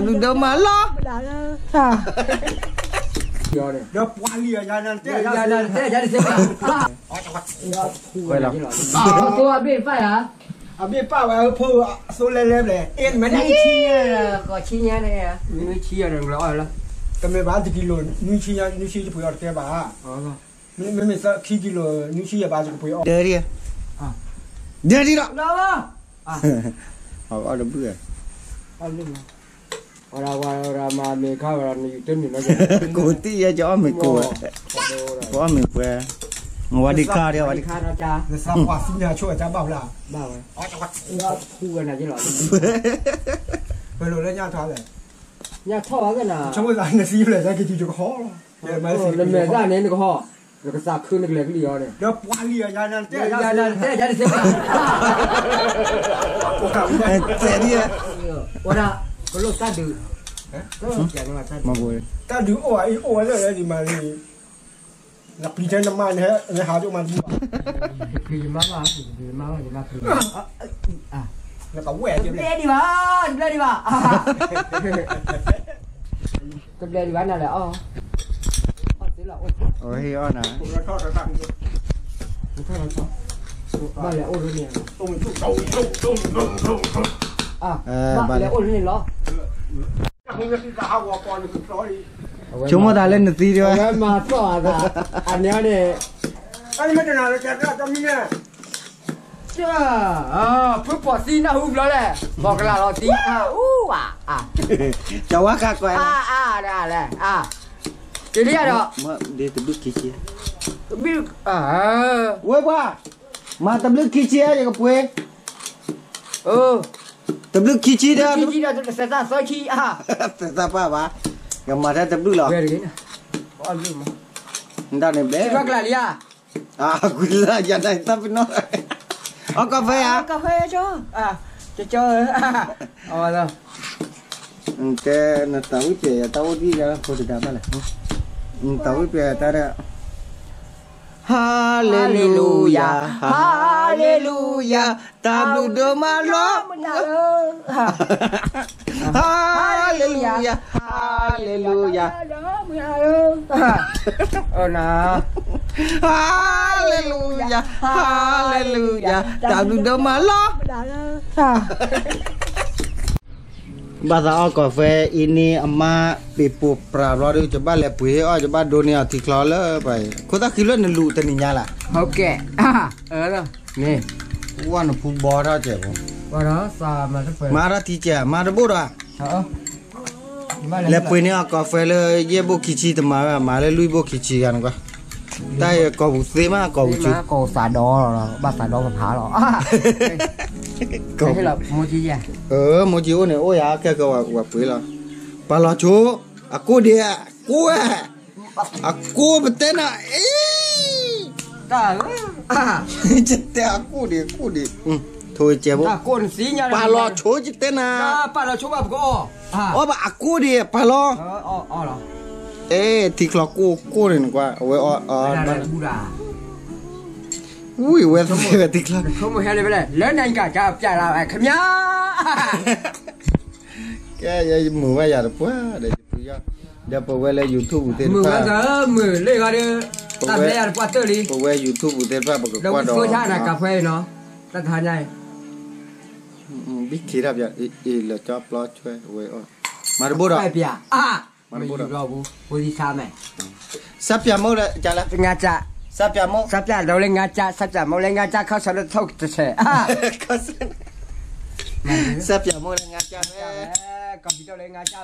လူဒိၣ်မးလီၤ. ဒီးပှၤလံၤယၤနတဲယၤတဲယၤတစဲးဘၣ်. ဝဲလီၤ. အဘ့ၣ်ပၣ်ယၤ, အဘ့ၣ်ပၣ်ဝဲဖိအသိလဲလဲဘျဲၣ် အဲၣ်မနုၤဆံညါ, ဃီဆံညါန့ၣ်, နွံဆံယၤန့ၣ်လီၤအီၣ်လီၤ. တမ့ၢ်ဘၣ်တကံလိၤ နွံဆံညါ နွံဆံတပှ့ၤအီၤတကဲဘၣ်. မ့မ့ၢ်သၢခံကံလိၤ နွံဆံယၤဘၣ်တကပှ့ၤအီၣ်. ဒဲဒံ, ဒဲဒံလီၤ. အီၣ်တဘုၣ်, ဝဲဒၣ်မၤမ့ၤခါဝဲဒၣ်နယူၤတနုာ်နီၤ, ကိးတံၢ်ယဲ ကအီၣ်မ့ၤကိးဝဲ, ကအီၣ်မ့ၤပှဲၤ, ဝၤဒံခါဒီး ဝၤဒံခါ, နသးပှၢ်သံညါဆိၣ်အတၢ်ဘၣ်ဖျါ, ဘၣ်ဝဲ, ဖူဝဲနၤက့လီၤ, ပလိာ်လၢညါထီၣ်လဲၣ်, ညါထီၣ်ဝဲကနၤ, ဆိကမိၣ်သးနသံဖျဲးသးက့ၤတုၤတကဟီလီၤ, နမဲာ်သၣ်န့ၣ်နကဟီ, နကသးခုနကလဲၤကလံၤအီၤန့ၣ်, ဒီးပှၤလံၤအယၤနတဲယၤတဲယၤတစဲးဘၣ်. တဲဒ်, ဝဲဒၣ်, ကလိၣ်တၢ်ဒုး, တၢ်ဒုးအိၣ်အံၤအိၣ်ဝဲလၢဒ်မးလံ, နပျံၤထဲနမါန့ၣ် နဟးဒိၣ်မးတဘူၣ်ဘၣ်, ပျံၤယမါဘၣ်, ပျံၤယမါဘၣ်, ယမါပျံၤ, နကဝဲၢ်, တဘျဲဒံးဘၣ်, တဘျဲဒံးဘၣ်, တဘျဲဒံးဘၣ်နၤလဲၣ်, အီၣ်, အဝဲဟ့ၣ်အီၣ်နၤ, ဘၣ်လဲၤအိၣ်လၢန့ၣ်, ဘၣ်လဲၤအိၣ်လၢန့ၣ်လီၤ. ဆိကမိၣ်သးလၢနသံဒံးဘၣ်, ဝဲမၤသီၣ်အသး, အန့ၣ်န့ၣ်, ဖုပိာ်သံနၢ်ဟူဘျီလဲၣ်, ဘီကလးလီၤသံ, အူဝါ, ကဝါဃးကွၢ်, အါ, အါ, အါ, တ့လံယၤဒီး, တဘျုးခံဆံ, ဝဲပှၤ, မၤတဘျုးခံဆံဧါ ယကပှ့ၤ, တဘျုးခံဆံဒီး, သဲးသၣ်ပၢ်ဘၣ်, ယမၤထဲတဘျုးလီၤ, ဒ်န့ၣ်ဘျဲ, ကွၢ်လၢယၤ, အီၣ်ကီၢ်ဖဲဧါ, ကီၢ်ဖဲ, ကၠီ, တဲနတၢ်ဝံၣ်ပျဲၢ်ယတၢ်အိၣ်ဒံးယဖိတဒါဘၣ်လဲၣ်, နတၢ်ဝံၣ်ပျဲၢ်ယတၢ်ဒီး, ဟါလ့လူယၤ, ဟါလ့လူယၤ, တၢ်ဘျုးဒိၣ်မးလီၤ, ဟါလ့လူယၤ, ဟါလ့လူယၤ, ဟါလ့လူယၤ, ဟါလ့လူယၤ, တၢ်ဘျုးဒိၣ်မးလီၤ. ဘၣ်သးအီၣ်ကီၢ်ဖဲအံၤန့ၣ် အမါပ့ၤပိာ်ပြးဘျီဒီး ယဘၣ်လဲၤပှ့ၤဟ့ၣ်အီၣ် ယဘၣ်ဒိန့ၢ်အီၤထံချီလၢပှၤအံၤ ခိၣ်သၣ်ဃံလၢနလူၤတနံၤညါလၢ်, မ့ၢ်, ဝဲနဖူဘီထီၣ်ကဲးဖိ, မၤထီၣ်ထံကဲး မၤတဘိၣ်ဒီး, လဲၤပှ့ၤန့ၢ်အီၣ်ကီၢ်ဖဲလၢယဲၢ်ဘိၣ်ခံဆံတမၤဝဲ မၤလၢလွံၢ်ဘိၣ်ခံဆံဂၤနကွၢ်, တၢ်အံၤကီၢ်ပူၤသ့မး ကီၢ်ပူၤဆူ, ကီၢ်သးဒီလီၤ, ဘၣ်သးဒီကဖးလီၤ, မိၢ်ကံ, မိၢ်ကံအိၣ်န့ၣ် အိၣ်ယၤခဲကဝၤပှ့ၤလီၤ, ပာ်လီၤဆိ, အကိၣ်ဒံး, ကိၣ်ဝဲ, အကိၣ်ပတဲနၤ, ယတဲအကိၣ်ဒံး ကိၣ်ဒံး, ထိၣ်ကဲးဖိ, ပာ်လီၤဆိယတဲနၤ, ပာ်လီၤဆိဘၣ်ပကအီၣ်, အီၣ်ဘၣ်အကိၣ်ဒံး ပာ်လီၤ, အဲ ထံချီကိၣ်ကိၣ်န့ၣ်နကွၢ် အဝဲအီၣ်, ဝံၤဝဲသ့ဝဲထံချီ, လၢနကကပြလာ်ဝဲ ခင်ဗျာ, ကဲ ယမုာ်ဝဲယၤတပှၢ်ဒီး ယပူၤယီၢ်, ဒီးပဝဲလၢ YouTube ပူၤသ့ၣ်တဖၣ်, မုာ်ဝဲသးမုာ်လၢဂီၤဒီး, တၢ်ဘျဲယၤတပှၢ်တၢၢ်လံ, ပဝဲ YouTube ပူၤသ့ၣ်တဖၣ် ပကကွၢ်ဒီး, ဘံခ့ထီၣ်ပျီ, အ့ၣ်လၢကၠီပျီဆွဲဝဲအီၣ်, မၤတဘိဒီး, မၤတဘိဒီး, ဆၣ်ပြၢ်မိၣ်လၢ, ဆၣ်ပြၢ်မိၣ်, ဆၣ်ပြၢ်မိၣ်လၢငါးကျပ်, ဆၣ်ပြၢ်မိၣ်လၢငါးကျပ် ခီၣ်ဆၢလၢထီၣ်တဆဲး, ဆၣ်ပြၢ်မိၣ်လၢငါးကျပ်, ကီၢ်ပံၤတီၢ်လၢငါးကျပ်,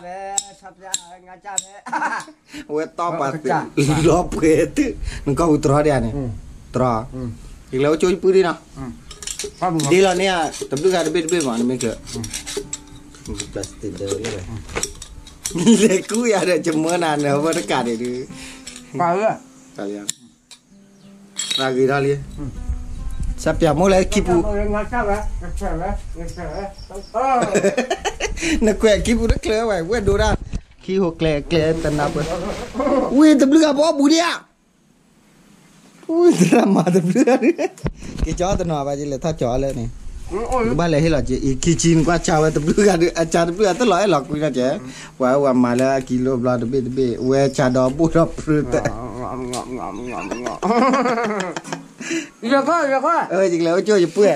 ဆၣ်ပြၢ်လၢငါးကျပ်, အဝဲတီပာ်သ့, လီၤပှဲၤတုၤ, နကီၢ်ပူၤတြီဒံးဧါန့ၣ်, တြီ, ယကလဲၤအိၣ်ကၠိယပုၢ်ဒံးနီၤ, ဒ်လီၤန့ၣ်, တဘျုးဂၤတဘ့ၣ်တဘ့ၣ်မး နမ့ၢ်ချၢ, လဲၤကူယၤဒီး ယမၢနၤနၢ်ဝဲတကးန့ၣ်ဒုး, ပှၤဧၢ, ဂ့ၤထီၣ်လံ, ဆၣ်ပြၢ်မိၣ်လၢခံပူၤ, နကွဲးခံပူၤတချၢဝဲ ဝဲၢ်ဒိဒၣ်, ခံဟိကျဲကျဲတနါပှဲၤ, ဝံၤတဘျုးဂၤပအီၣ်ဘူးဒံးဧါ, ဝံၤသရၣ်မၤတဘျုးဂၤ, က့ၤကၠီတနီၤဘၣ် ယလဲၤထီၣ်ကၠီလၢန့ၣ် ကဘၣ်လဲၤဟ့ၣ်လီၤက့ၤ အံၤခံဆံနကွၢ်ဆါဝဲတဘျုးဂၤဒီး အဆါတဘျုးဂၤတလီၤအဲၣ်လီၤကွံာ်နီၤကဲ, ပှၤဝဲမၤလၢအကံလိဘျီတဘ့ၣ်တဘ့ၣ် ဝဲဆါဒီဘိၣ်ဒီပြၢတၢ် ယကလဲၤအိၣ်ကၠိယပှဲၤ,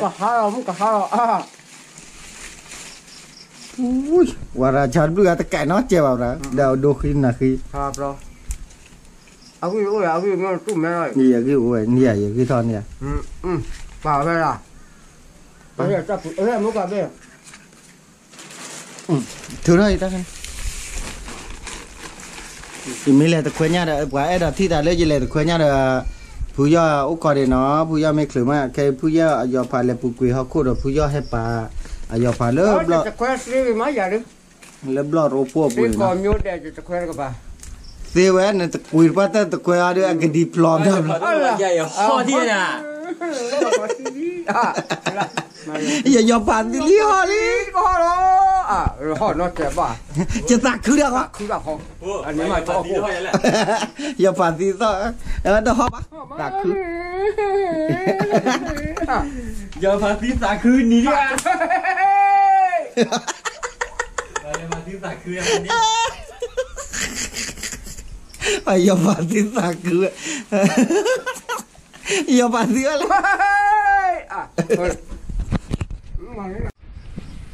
ဝဲဒၣ်ဆါတဘျုးဂၤတကဲနီၤကဲဘၣ်ဝဲဒၣ် ဒီးအဒိဃံနၤဃံ, ယဂံၢ်အိၣ်ဝဲန့ၣ်ယၤ ယဂံၢ်ထီၣ်န့ၣ်ယၤ, ထုးထီၣ်ယတၢ် ယမ့ၢ်လဲၤတခွဲညၣ်ဒီး ပှၤအဲၣ်ဒိးထံၣ်တၢ်လၢယလဲၤတခွဲညၣ်ဒီး ဖုယီၢ်အိၣ်ကီးဒံးနီၤ ဖုယီၢ်အယီၤဖးလဲၤပူၤကွံာ်ဟီၣ်ခိၣ်ဒီး ဖုယီၢ်ဟဲပာ် အယီၤဖးလၢဘျီၣ် လၢဘျီၣ်ရိဖှိၣ်အပူၤန့ၣ်နီၤ, သ့ဝဲနတကွံာ်တပှၢ်တၢၢ်တခွဲအီၤဒီး အကဒံဖျီတၢ်ဘျီၣ် ယယီၤဖးသံလံဟီၣ်လံ, ယသးခုတၢ်ဃီ, ယီၤဖးသံသီၣ်, ဒီးဟီၣ်ဘၣ်, သးခု, ယီၤဖးသံသးခုနံၤလံ, ယီၤဖးသံသးခု, ယီၤဖးသံဝဲလဲၣ် ပှၤလဲၤဘူ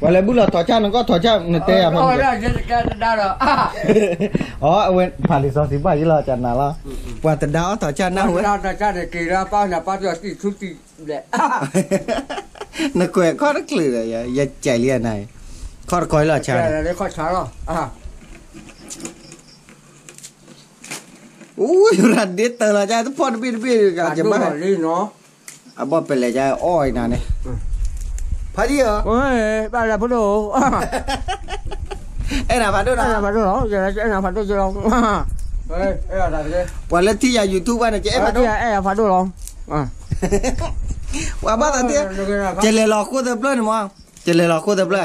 ၣ်လီၤထီၣ်ဆၣ် နကီၢ်ထီၣ်ဆၣ် နတဲယၤဖဲန့ၣ်, အဝဲဖးလံာ်စီဆှံဘၣ်ယံၤလီၤ ကနၤလီၤ, ပှၤတဒါအီၣ်ထီၣ်ဆၣ်နၢ်ဝဲ, နကွဲးခီၣ်တချုးဒီး ယကဲးလံနၤ, ခီၣ်တခီလီၤဆါ, အိၣ်ရၤဒ့တၢ်လီၤ ကတဖီၣ်တဘ့ၣ်တဘ့ၣ် ကဘၣ် အဘီၣ်ပလဲၤကအီၣ်အံၤနၤန့ၣ်, ဖးဒံဧၢ, ဘၣ်လၢဖိဒိၣ်, အဲၣ်နၤဖးဒိၣ်နၤ, အဲၣ်နၤဖးဒိၣ်လီၤ, အဲၣ်နၤဖးဒိၣ်လီၤ, ပှၤလၢထံၣ်ယၤ YouTube ဘၣ်န့ၣ် ကအဲၣ်ဖးဒိၣ်, အဲၣ်နၤဖးဒိၣ်လီၤ, ပှၤဘၣ်သးတ့ၢ်, ကလဲၤလီၤဃိသၢဖျၢၣ်န့ၣ်မး, ကလဲၤလီၤဃိသၢဖျၢၣ်,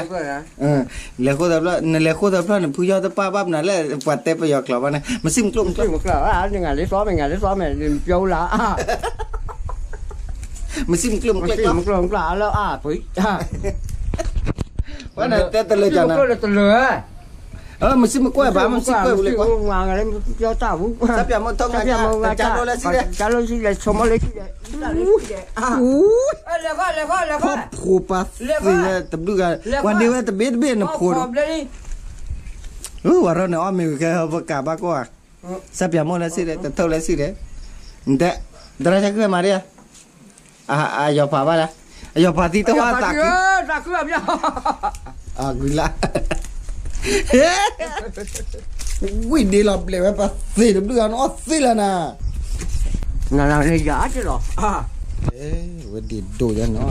လဲၤဃိသၢဖျၢၣ် နလဲၤဃိသၢဖျၢၣ်န့ၣ် ဖုယီၢ်တပၣ်ဘၣ်မနုၤလၢ ပှၤတဲပယီၤကျိာ်ဘၣ်န့ၣ် မစံၣ်မကျိၣ်မကျဲၣ်ကျိာ်, နငါလံသိးမ့ၢ် ငါလံသိးမ့ၢ် နပျီလၢ မစံၣ်မကျိၣ်မကျဲၣ်ကျိာ်, မစံၣ်မကျိၣ်မကျဲၣ်ကျိာ်လၢအပှ့ၤ, ဝဲန့ၣ်တဲတလၢာ်ကနၤ, မစံၣ်မကွဲၢ်ဘၣ် မစံၣ်ကွဲၢ်ဝံၤလၢကွၢ်, စၢ်ပၠးမိၢ်ထိၣ်ငါ ကၢ်လိလၢစံၣ်လဲၣ်, ကၢ်လိလၢစံၣ်လဲၣ် ဆိကမိၣ်လၢစံၣ်လဲၣ်, ဖီၣ်ဖိပာ်သ့ဝဲတဘျုးဂၤ, ပှၤဒ့ဝဲတဘ့ၣ်တဘ့ၣ်နဖိဒီး, ဝဲရီန့ၣ် အီၣ်မ့ၤဝံၤခဲ ပကးဘၣ်ကိၢ်ဧါ, စၢ်ပၠးမိၢ်လၢစံၣ်လဲၣ် တထိၣ်လၢစံၣ်လဲၣ်, နတဲ သရၣ်ဆၢခုမၤဒံဧါ, အယီၤဖးဘၣ်လၢ, အယီၤဖးသံတဟီၣ်သးခု, သးခုအဘျီ, အဂုၤလၢ်, ဝံၣ်ဒ့လီၤဘျဲးဝဲပှၤသ့တဘျုးဂၤ နအီၣ်သ့လၢနၤ, နနၤန့ၣ်ယၤအါက့လီၤ, ဝဲဒ့ဒိၣ်ယၤနီၤ,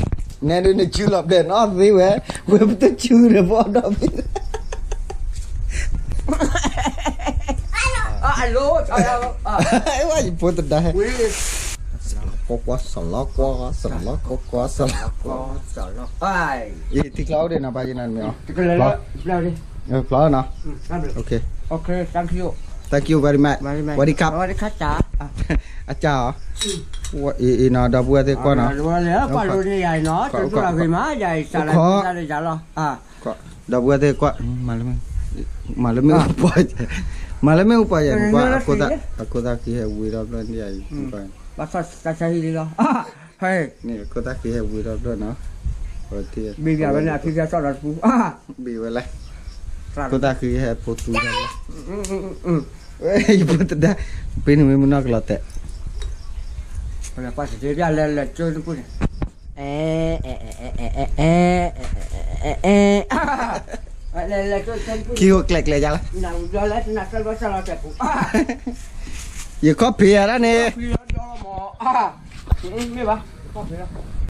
နဲဒ်နစုလီၤဘျဲး နအီၣ်သ့ဝဲ, ဝဲပတစုဒီးပအီၣ်ဒီးဖံး အဝဲယဖိတဒါဟဲ, ကွၢ်ကွၢ် စလီကွၢ် စလီကွၢ်ကွၢ် စလီကွၢ်, ယထံကျါအိၣ်ဒံးနီၤ ပၢ်ယနၤမ့ၢ်အီၤ, ဖျီနီၤ, thank you very much, ဝဲဒံခါ, အကၢ်အီၤ, အံၤနီၤ ဒီပုၢ်ဝဲၢ်သ့ၣ်ကွၢ်နီၤ, ဒီပုၢ်ဝဲၢ်သ့ၣ်ကွၢ်, ဒီပုၢ်ဝဲၢ်သ့ၣ်ကွၢ်, မၤလၢမ့ၣ်အူပှၤယဲၢ်, မၤလၢမ့ၣ်အူပှၤယဲၢ်န့ၣ်, အခိၣ်သၣ်ဃံဟဲဝံၤဒီးဘျီန့ၣ်, အခိၣ်သၣ်ဃံဟဲဝံၤဒီးဘျီနီၤ, ဘ့ၣ်ဝဲလၢ, ခိၣ်သၣ်ဃံဟဲဖိသူ, ယဖိတဒါ, ပ့ၤန့ၣ်မ့ၢ်မနီၢ်ကလီၤတဲာ်, လဲၤကွၢ်တ့ၢ်ပျၢ်လဲၤလဲၤကၠိတပူၤန့ၣ်, အဲ အဲ အဲ အဲ အဲ အဲ အဲ အဲ အဲ အဲ အဲ အဲ ခံဂိၢ်ကျဲးကျဲးယါ, ယခီၣ်ဖံးယၤဒၣ်န့ၣ်, မ့ၢ်ဘၣ်, ခီၣ်ဖံးလီၤ